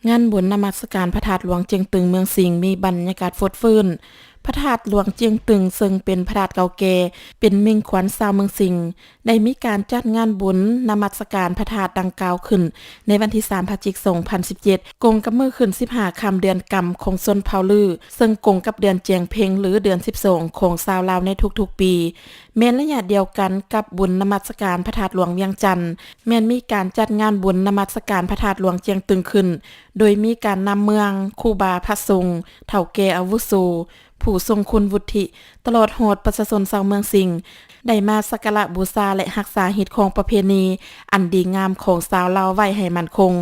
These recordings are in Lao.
ງານບຸນນະມັດສະການພະທາດຫຼວງຈຽງຕຶງເມືອງສິງ ມີບັນຍາກາດຟົດຟື້ນ. ພະທາດຫຼວງຈຽງຕຶງ ເຊິ່ງເປັນພະທາດເກົ່າແກ່ ເປັນມິ່ງຂວັນຊາວເມືອງສິງ ໄດ້ມີການຈັດງານບຸນນະມັດສະການພະທາດດັ່ງກ່າວຂຶ້ນ ໃນວັນທີສາມ ພະຈິກ ສອງພັນສິບເຈັດ ກົງກັບມື້ຂຶ້ນສິບຫ້າຄ່ຳເດືອນກຳຂອງຊົນເຜົ່າລື ເຊິ່ງກົງກັບເດືອນຈຽງເພັງ ຫຼື ເດືອນສິບສອງຂອງຊາວລາວໃນທຸກໆປີ. ແມ່ນໄລຍະດຽວກັນກັບບຸນນະມັດສະການພະທາດຫຼວງວຽງຈັນ ແມ່ນມີການຈັດງານບຸນນະມັດສະການພະທາດຫຼວງຈຽງຕຶງຂຶ້ນ ໂດຍມີການນຳເມືອງ, ຄູບາພະສົງ, ເຖົ້າແກ່ອາວຸໂສ, ຜູ້ຊົງຄຸນວຸດທິ ຕະຫຼອດຮອດປະຊາຊົນຊາວເມືອງສິງ ໄດ້ມາສັກກາລະບູຊາ ແລະ ຮັກສາຮີດຄອງປະເພນີອັນດີງາມຂອງຊາວລາວໄວ້ໃຫ້ໝັ້ນຄົງ.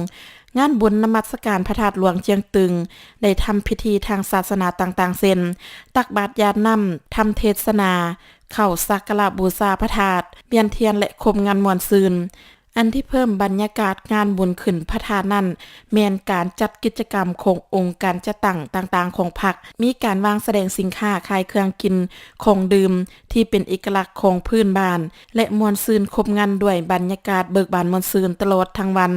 ງານບຸນນະມັດສະການພະທາດຫຼວງຈຽງຕຶງ ໄດ້ທຳພິທີທາງສາສະໜາຕ່າງໆ ເຊັ່ນ ຕັກບາດຢາດນ້ຳ, ທຳເທດສະໜາ, ເຂົ້າສັກກາລະບູຊາພະທາດ, ປ່ຽນທຽນ ແລະ ຄົບງານມ່ວນຊື່ນ. ອັນທີ່ເພີ່ມບັນຍາກາດງານບຸນຂຶ້ນພະທາດນັ້ນ ແມ່ນການຈັດກິດຈະກຳຂອງອົງການຈັດຕັ້ງຕ່າງໆຂອງພັກ, ມີການວາງສະແດງສິນຄ້າຂາຍເຄື່ອງກິນຂອງດື່ມທີ່ເປັນເອກະລັກຂອງພື້ນບ້ານ ແລະ ມ່ວນຊື່ນຄົບງັນດ້ວຍບັນຍາກາດເບີກບານມ່ວນຊື່ນຕະຫຼອດທັງວັນ.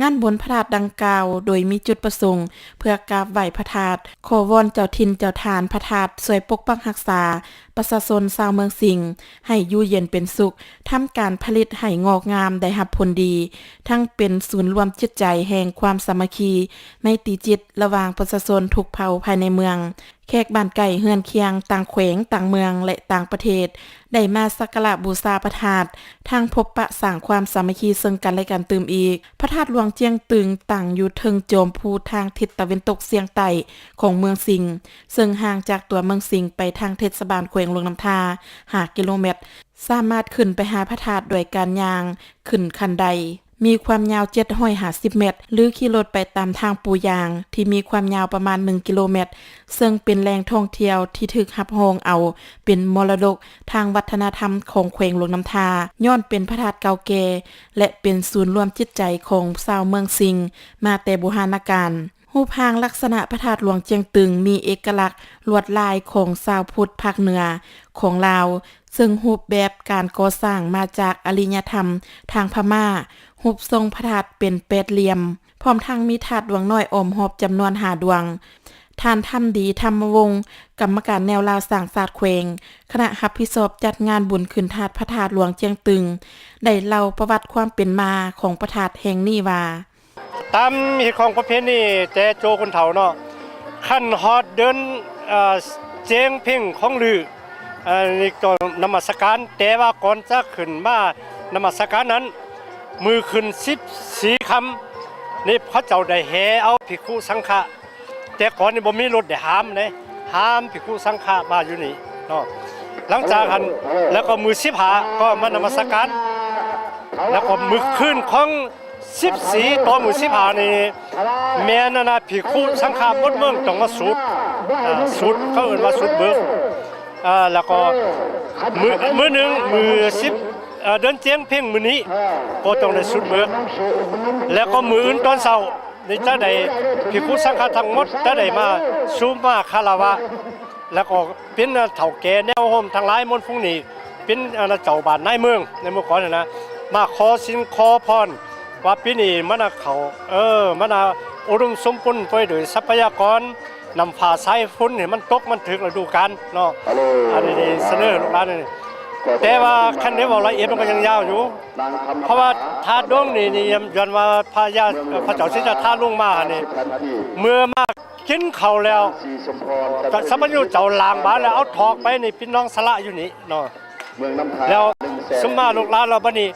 ງານບຸນພະທາດດັ່ງກ່າວ ໂດຍມີຈຸດປະສົງເພື່ອກາບໄຫວ້ພະທາດ, ຂໍວອນເຈົ້າຖິ່ນເຈົ້າຖານພະທາດຊ່ວຍປົກປັກຮັກສາ ປະຊາຊົນຊາວເມືອງສິງ ໃຫ້ຢູ່ເຢັນເປັນສຸກ, ທຳການຜະລິດໃຫ້ງອກງາມໄດ້ຮັບຜົນດີ, ທັງເປັນສູນລວມຈິດໃຈແຫ່ງຄວາມສາມັກຄີ ໄມຕີຈິດລະຫວ່າງປະຊາຊົນທຸກເຜົ່າພາຍໃນເມືອງ, ແຂກບ້ານໃກ້ເຮືອນຄຽງ, ຕ່າງແຂວງ, ຕ່າງເມືອງ ແລະ ຕ່າງປະເທດ ໄດ້ມາສັກກາລະບູຊາພະທາດ, ທັງພົບປະສ້າງຄວາມສາມັກຄີເຊິ່ງກັນແລະກັນຕື່ມອີກ. ພະທາດຫຼວງຈຽງຕຶງຕັ້ງຢູ່ເທິງຈອມພູທາງທິດຕາເວັນຕົກສຽງໃຕ້ຂອງເມືອງສິງ, ເຊິ່ງຫ່າງຈາກຕົວເມືອງສິງໄປທາງເທດສະບານແຂວງຫຼວງນ້ຳທາ ຫ້າກິໂລແມັດ, ສາມາດຂຶ້ນໄປຫາພະທາດດ້ວຍການຍ່າງຂຶ້ນຄັນໄດ, ມີຄວາມຍາວເຈັດຮ້ອຍຫ້າສິບແມັດ ຫຼື ຂີ່ລົດໄປຕາມທາງປູຢາງ ທີ່ມີຄວາມຍາວປະມານໜຶ່ງກິໂລແມັດ, ເຊິ່ງເປັນແຫຼ່ງທ່ອງທ່ຽວທີ່ຖືກຮັບຮອງເອົາເປັນມໍລະດົກທາງວັດທະນະທຳຂອງແຂວງຫຼວງນ້ຳທາ, ຍ້ອນເປັນພະທາດເກົ່າແກ່ ແລະ ເປັນສູນລວມຈິດໃຈຂອງຊາວເມືອງສິງມາແຕ່ບູຮານະການ. ຮູບຮ່າງລັກສະນະພະທາດຫຼວງຈຽງຕຶງມີເອກະລັກລວດລາຍຂອງຊາວພຸດພາກເໜືອຂອງລາວ, ເຊິ່ງຮູບແບບການກໍ່ສ້າງມາຈາກອາລິຍະທຳທາງພະມ້າ, ຮູບຊົງພະທາດເປັນແປດຫຼ່ຽມ, ພ້ອມທັງມີທາດດວງນ້ອຍອ້ອມຮອບຈຳນວນຫ້າດວງ. ທ່ານ ທຳດີ ທຳມະວົງ, ກຳມະການແນວລາວສ້າງຊາດແຂວງ, ຄະນະຮັບຜິດຊອບຈັດງານບຸນຂຶ້ນທາດພະທາດຫຼວງຈຽງຕຶງ, ໄດ້ເລົ່າປະຫວັດຄວາມເປັນມາຂອງພະທາດແຫ່ງນີ້ວ່າ, ຕາມຮີດຄອງປະເພນີແຕ່ໂຈຄົນເຖົ້າເນາະ, ຄັນຮອດເດືອນ ເອີ ເຈັງເພັງຂອງລື ເອີ ນີ້ຕ້ອງນະມັດສະການ, ແຕ່ວ່າກ່ອນຈະຂຶ້ນມານະມັດສະການນັ້ນ ມື້ຂຶ້ນສິບສີ່ຄ່ຳນີ້ ເຂົາເຈົ້າໄດ້ແຫ່ເອົາພິກຂຸສັງຄະ, ແຕ່ກ່ອນນີ້ບໍ່ມີລົດໄດ້ຫາມເດ້, ຫາມພິກຂຸສັງຄະມາຢູ່ນີ້ເນາະ. ຫຼັງຈາກຫັ້ນ ແລ້ວກໍມື້ສິບຫ້າກໍມານະມັດສະການ, ແລ້ວກໍມື້ຄືນຂອງ ສິບສີ່ຕໍ່ມື້ສິບຫ້ານີ້ ແມ່ນອັນນ່າ ພິກຂຸສັງຄະໝົດເມືອງຕ້ອງມາສູດ ເອີ ສູດ ເຂົາເອີ້ນວ່າສູດເບີກ ເອີ ແລ້ວກໍມື້ ມື້ໜຶ່ງ ມື້ສິບ ເອີ ເດືອນເຈັງເພັງມື້ນີ້ ກໍຕ້ອງໄດ້ສູດເບີກ, ແລ້ວກໍມື້ອື່ນຕອນເຊົ້ານີ້ຈະໄດ້ ພິກຂຸສັງຄະທັງໝົດຈະໄດ້ມາສຸມມາຄາລະວະ ແລ້ວກໍ ເປັນເຖົ້າແກ່ແນວໂຮມທັງຫຼາຍມວນຝູງນີ້ ເປັນອັນເຈົ້າບ້ານນາຍເມືອງໃນເມື່ອກ່ອນຫັ້ນນະ ມາຂໍສິນຂໍພອນວ່າປີນີ້ມັນນະເຂົ້າ ເອີ ມັນນະອຸດົມສົມບູນໄປດ້ວຍຊັບພະຍາກອນ, ນ້ຳຟ້າສາຍຝົນນີ້ມັນຕົກ ມັນຖືກລະດູການເນາະ. ອັນນີ້ໄດ້ສະເໜີໃຫ້ລູກຫຼານນີ້ ແຕ່ວ່າຄັນໄດ້ເວົ້າລະອຽດມັນກໍຍັງຍາວຢູ່ ເພາະວ່າທາດດວງນີ້ນີ້ ຍ້ອນວ່າພະຍາ ເອີ ພະເຈົ້າສິດທັດຖາລົງມານີ້ ເມື່ອມາ ກິນເຂົ້າແລ້ວ ສັມມະໂຍເຈົ້າລ້າງບາດແລ້ວ ເອົາຖອກໄປນີ້ ປິດໜອງສະລະຢູ່ນີ້ເນາະ. ແລ້ວຊຸມມາລູກຫຼານລາວ ບາດນີ້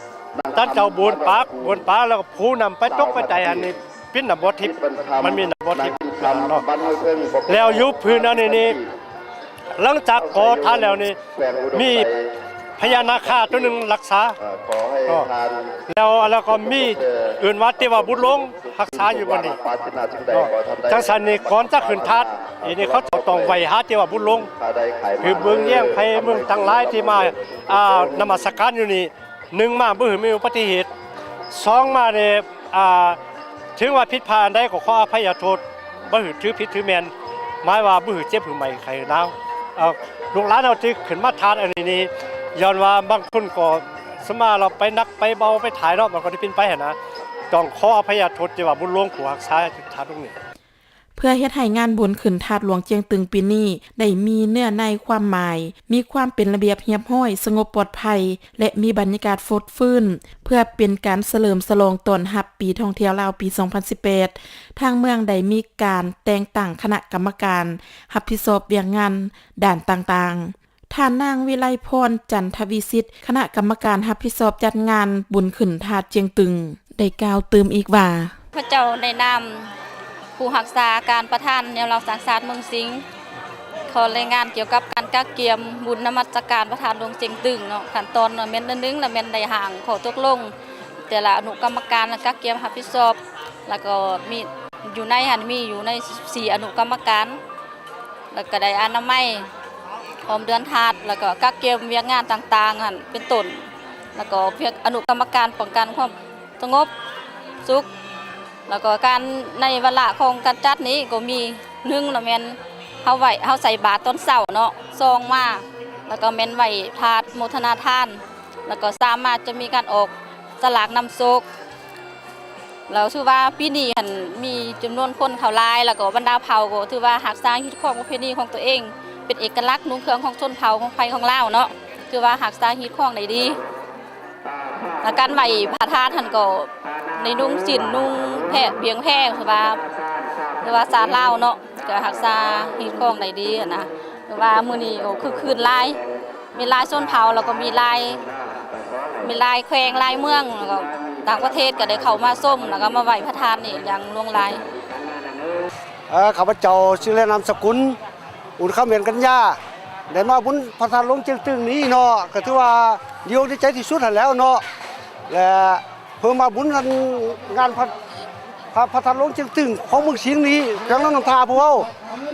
ທ່ານເຈົ້າບວນປາກ ບວນປາກແລ້ວກໍພູນ້ຳໄປຕົກໄປໃຕ້ຫັ້ນນີ້ ເປັນນ້ຳບໍ່ທິບ ມັນມີນ້ຳບໍ່ທິບເນາະ. ແລ້ວຢູ່ພື້ນອັນນີ້ນີ້ ຫຼັງຈາກກໍ່ທານແລ້ວນີ້ ມີ ພະຍານາຄາຕົວໜຶ່ງລັກສາ ເອີ ແລ້ວ ແລ້ວກໍມີເອີ້ນວ່າເທວະບຸດຫຼົງຮັກສາຢູ່ບ່ອນນີ້ເນາະ. ຈັ່ງຊັ້ນນີ້ ກ່ອນຈະຂຶ້ນທາດ ນີ້ເຂົາເຈົ້າຕ້ອງໄຫວ້ຫາເທວະບຸດຫຼົງ ຄືເບິ່ງແຍງໄພເມືອງທັງຫຼາຍທີ່ມາ ອ່າ ນະມັດສະການຢູ່ນີ້ ໜຶ່ງມາບໍ່ໃຫ້ມີອຸບັດຕິເຫດ, ສອງມານີ້ ອ່າ ເຖິງວ່າຜິດພາດອັນໃດກໍຂໍອະໄພຍະໂທດ ບໍ່ຖືກຜິດຖືກແມ່ນ ໝາຍວ່າບໍ່ຖືກເຈັບຖືກໄໝ້ໄຂ້ໜາວ. ເອີ ລູກຫຼານເຮົາທີ່ຂຶ້ນມາທາດອັນນີ້ນີ້ ຍ້ອນວ່າບາງຄົນກໍສະມາລາວໄປໜັກໄປເບົາໄປຖ່າຍເນາະ ມັນກໍໄດ້ປິ່ນໄປຫັ້ນນະ. ຕ້ອງຂໍອະໄພຍະໂທດທີ່ວ່າບຸນຫຼວງຜູ້ຮັກສາທາດອົງນີ້. ເພື່ອເຮັດໃຫ້ງານບຸນຂຶ້ນທາດຫຼວງຈຽງຕຶງປີນີ້ ໄດ້ມີເນື້ອໃນຄວາມໝາຍ, ມີຄວາມເປັນລະບຽບຮຽບຮ້ອຍ, ສະຫງົບປອດໄພ ແລະ ມີບັນຍາກາດຟົດຟື້ນ, ເພື່ອເປັນການສະເຫຼີມສະຫຼອງຕ້ອນຮັບປີທ່ອງທ່ຽວລາວປີສອງພັນສິບແປດ, ທາງເມືອງໄດ້ມີການແຕ່ງຕັ້ງຄະນະກຳມະການຮັບຜິດຊອບວຽກງານດ້ານຕ່າງໆ. ທ່ານນາງ ວິໄລພອນ ຈັນທະວິສິດ ຄະນະກຳມະການຮັບຜິດຊອບຈັດງານບຸນຂຶ້ນທາດຈຽງຕຶງ ໄດ້ກ່າວຕື່ມອີກວ່າ ຂ້າພະເຈົ້າໃນນາມຜູ້ຮັກສາການປະທານແນວລາວສ້າງຊາດເມືອງສິງ ຂໍລາຍງານກ່ຽວກັບການກະກຽມບຸນນະມັດສະການພະທາດຫຼວງຈຽງຕຶງເນາະ. ຂັ້ນຕອນແມ່ນອັນໜຶ່ງ ລະແມ່ນໄດ້ຮ່າງຂໍ້ຕົກລົງແຕ່ລະອະນຸກຳມະການ ລະກະກຽມຮັບຜິດຊອບ ລະກໍມີ ຢູ່ໃນຫັ້ນມີຢູ່ໃນສິບສີ່ອະນຸກຳມະການ ລະກະໄດ້ອະນາໄມ ພ້ອມເດືອນທາດ ລະກະກະກຽມວຽກງານຕ່າງໆຫັ້ນເປັນຕົ້ນ ລະກະວຽກອະນຸກຳມະການປ້ອງກັນຄວາມສະຫງົບສຸກ ລະກະການໃນວາລະຂອງການຈັດນີ້ກໍມີ ໜຶ່ງລະແມ່ນເຮົາໄວ້ ເຮົາໃສ່ບາດຕອນເຊົ້າເນາະ ສອງມາ ລະກະແມ່ນໄຫວ້ທາດໂມທະນາທານ ລະກະສາມມາຈະມີການອອກສະຫຼາກນຳໂຊກ ລະຖືວ່າປີນີ້ຫັ້ນມີຈຳນວນຄົນເຂົ້າຫຼາຍ ລະກະບັນດາເຜົ່າກໍຖືວ່າຮັກສາຮີດຄອງປະເພນີຂອງຕົວເອງ ເປັນເອກະລັກນຸ່ງເຄື່ອງຂອງຊົນເຜົ່າຂອງໄພຂອງລາວເນາະ ຖືວ່າຮັກສາຮີດຄອງໄດ້ດີ ລະການໄຫວ້ພະທາດຫັ້ນກໍໄດ້ນຸ່ງສິ້ນນຸ່ງແພ ພຽງແພ ຖືວ່າ ຖືວ່າຊາດລາວເນາະ ກະຮັກສາຮີດຄອງໄດ້ດີຫັ້ນນະ ຖືວ່າມື້ນີ້ກໍຄຶກຄື້ນຫຼາຍ ມີຫຼາຍຊົນເຜົ່າ ລະກະມີຫຼາຍ ມີຫຼາຍແຂວງຫຼາຍເມືອງ ລະກະຕ່າງປະເທດກະໄດ້ເຂົ້າມາຊົມ ລະກະມາໄຫວ້ພະທາດນີ້ຢ່າງຫຼວງຫຼາຍ. ເອີ ຂ້າພະເຈົ້າຊື່ ແລະ ນາມສະກຸນ ອຸ່ນຄຳ ເປັນກັນຍາ ໄດ້ມາບຸນພະທາດຫຼວງຈຽງຕຶງນີ້ເນາະ ກະຖືວ່າດີອົກດີໃຈທີ່ສຸດຫັ້ນແຫຼ້ວເນາະ ແລະ ເພິ່ນມາບຸນອັນງານພະ ພະ ພະທາດຫຼວງຈຽງຕຶງຂອງເມືອງສິງນີ້ ແຂວງຫຼວງນ້ຳທາພວກເຮົາ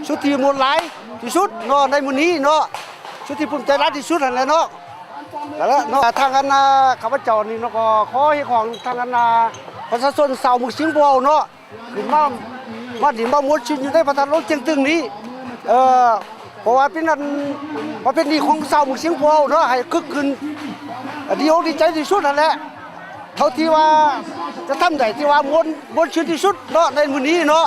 ສຸດທີ່ມ່ວນຫຼາຍທີ່ສຸດເນາະ ໃນມື້ນີ້ເນາະ ສຸດທີ່ພູມໃຈຫຼາຍທີ່ສຸດຫັ້ນແຫຼະເນາະ ນັ້ນແຫຼະເນາະ ທາງອັນນາ ຂ້າພະເຈົ້ານີ້ເນາະ ກໍຂໍຮຽກຮ້ອງທາງອັນນາ ປະຊາຊົນຊາວເມືອງສິງພວກເຮົາເນາະ ຂຶ້ນມາ ມາດິນມາມ່ວນຊື່ນຢູ່ໃນພະທາດຫຼວງຈຽງຕຶງນີ້ ເອີ ເພາະວ່າເປັນອັນປະເພນີຂອງຊາວເມືອງສິງພວກເຮົາເນາະ ໃຫ້ຄຶກຄື້ນ ດີອົກດີໃຈທີ່ສຸດຫັ້ນແຫຼະ ເທົ່າທີ່ວ່າຈະທຳໄດ້ ທີ່ວ່າມ່ວນ ມ່ວນຊື່ນທີ່ສຸດເນາະ ໃນມື້ນີ້ເນາະ.